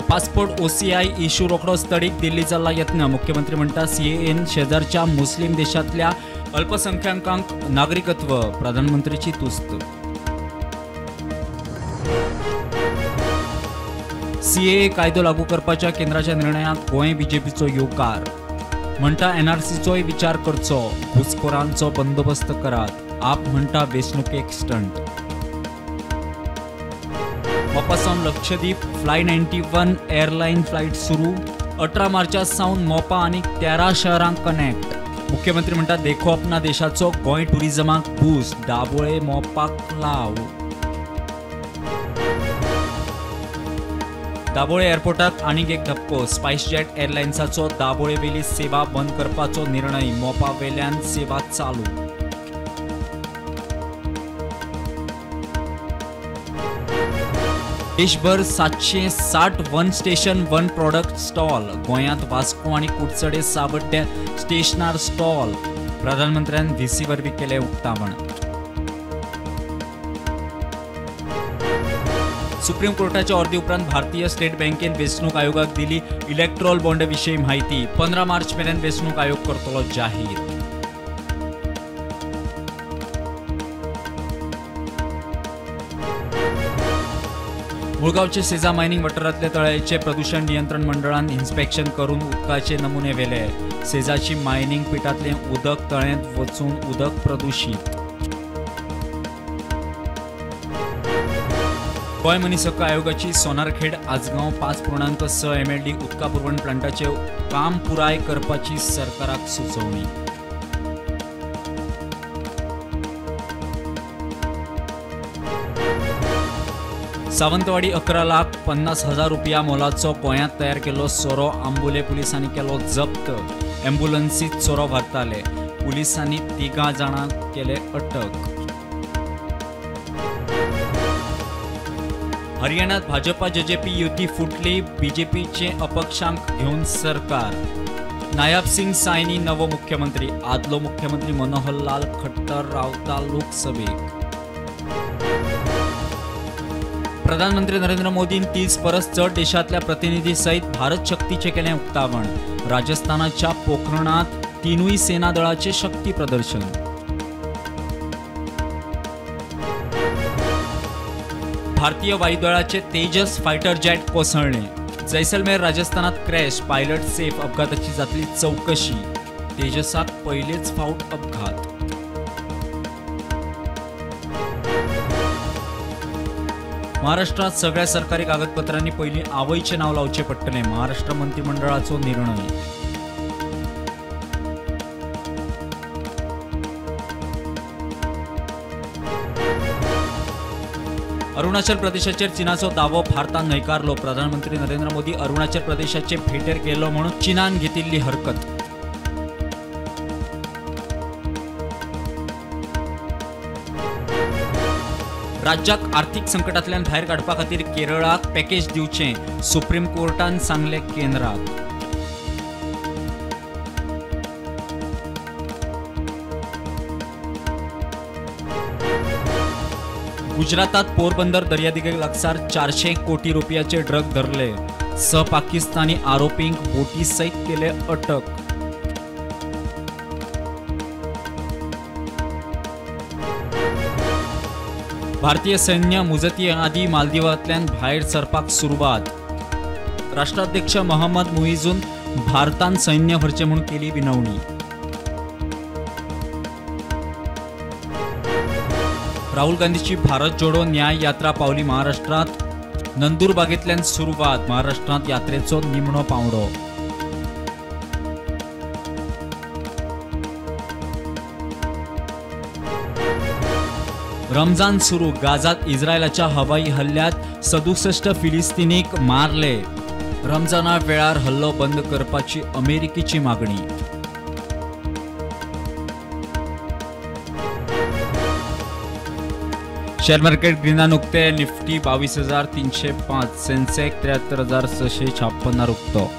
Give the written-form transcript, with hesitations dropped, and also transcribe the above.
Passport OCI issue रोखडोच तडीक दिल्ली जाल्ला यत्न. मुख्यमंत्री म्हणटा सीएएन शेजारच्या मुस्लिम देशांतल्या अल्पसंख्याकांक नागरिकत्व. प्रधानमंत्रीची तुस्त. सीएए कायदो लागू करपाच्या केंद्राच्या निर्णयाक गोंय बीजेपीचो येवकार. म्हणटा एनआरसीचोय विचार करचो. घुसखोरांचो बंदोबस्त करात. आप म्हणटा वेंचणुकेक स्टंट. मोपा सावन लक्षद्वीप फ्लाय 91 एअरलायन फ्लायट सुरू. 18 मार्चा सावन मोपा आनी 13 शहरांक कनेक्ट. मुख्यमंत्री म्हणटा देखोवप ना देशाचो गोंय टुरिझमाक बूस्ट. दाबोळे मोपाक लाव. दाबोळे एअरपोर्टाक आनीक एक धपको. स्पायसजेट एअरलायन्साचो दाबोळे वेली सेवा बंद करपाचो निर्णय. मोपा वेल्यान सेवा चालू. देशभर 760 one station one product stall. गोंयांत वास्को आनी कुडचडे सावड्ड्या स्टेशनार स्टॉल. प्रधानमंत्र्यान व्हीसी वरवीं केलें उक्तावण. सुप्रीम कोर्टाच्या ऑर्दी उपरांत भारतीय स्टेट बँकेन वेंचणूक आयोगाक दिली इलेक्ट्रॉल बॉन्ड विशीं म्हायती. 15 मार्च मेरेन वेंचणूक आयोग करतलो जाहीर. मुळगांवचे सेजा मायनिंग वाठारांतल्या तळ्याचे प्रदूषण नियंत्रण मंडळान इन्स्पेक्शन करून उदकाचे नमुने व्हेले. सेजाची मायनिंग पिटांतलें उदक तळ्यांत वचून उदक प्रदूशीत. गोंय मनीस हक्क आयोगाची सोनारखेड आजगांव 5.6 MLD उदका पुरवण प्लांटाचे काम पुराय करपाची सरकाराक सुचोवणी. सावंतवाडी 11,50,000 रुपया मोलाचो गोंयांत तयार केल्लो सोरो आंबोले पुलिसांनी केलो जप्त. ॲम्ब्युलन्सीत सोरो व्हरताले. पुलिसांनी 3 जाणांक केले अटक. हरियाणात भाजपा जेजेपी युती फुटली. बीजेपीचे अपक्षांक घेवन सरकार. नायब सिंग सायनी नवो मुख्यमंत्री. आदलो मुख्यमंत्री मनोहर लाल खट्टर रावता लोकसभेक. प्रधानमंत्री नरेंद्र मोदीन 30 परस चड देशांतल्या प्रतिनिधी सयत भारत शक्तीचें केलें उक्तावण. राजस्थानाच्या पोखरणांत 3 सेना दळाचें शक्ती प्रदर्शन. भारतीय वायुदळाचे तेजस फायटर जेट कोसळ्ळें. जैसलमेर राजस्थानात क्रॅश. Pilot safe. अपघाताची जातली चवकशी. तेजसाक पयलेच फावट अपघात. महाराष्ट्रात सगळ्या सरकारी कागदपत्रांनी पयलीं आवयचें नांव लावचें पडटलें. महाराष्ट्र मंत्रिमंडळाचो निर्णय. अरुणाचल प्रदेशाचेर चीनाचो दावो भारतान न्हयकारलो. प्रधानमंत्री नरेंद्र मोदी अरुणाचल प्रदेशाचे भेटेर गेलो म्हणून चीनान घेतिल्ली हरकत. राज्याक आर्थिक संकटांतल्यान भायर काडपा खातीर केरळाक पॅकेज दिवचें. सुप्रीम कोर्टान सांगलें केंद्राक. गुजरातात पोरबंदर दर्यादिगे लागसार 400 कोटी रुपयाचे ड्रग धरले. 6 पाकिस्तानी आरोपींक बोटी सयत केले अटक. भारतीय सैन्य मुजती आदी मालदीवांतल्यान भायर सरपाक सुरवात. राष्ट्राध्यक्ष मोहम्मद मुईजून भारतान सैन्य व्हरचें म्हूण केली विनवणी. राहुल गांधीची भारत जोडो न्याय यात्रा पावली महाराष्ट्रात. नंदुरबागेंतल्यान सुरवात. महाराष्ट्रांत यात्रेचो निमणो पांवडो. रमजान सुरू. गाझात इस्रायलाच्या हवाई हल्ल्यात 67 फिलिस्तीनीक मारले. रमजाना वेळार हल्लो बंद करपाची अमेरिकेची मागणी. शेअर मार्केट ग्रीनान उक्ते. निफ्टी 22,305, सेन्सेक्स 73,656 उक्तो.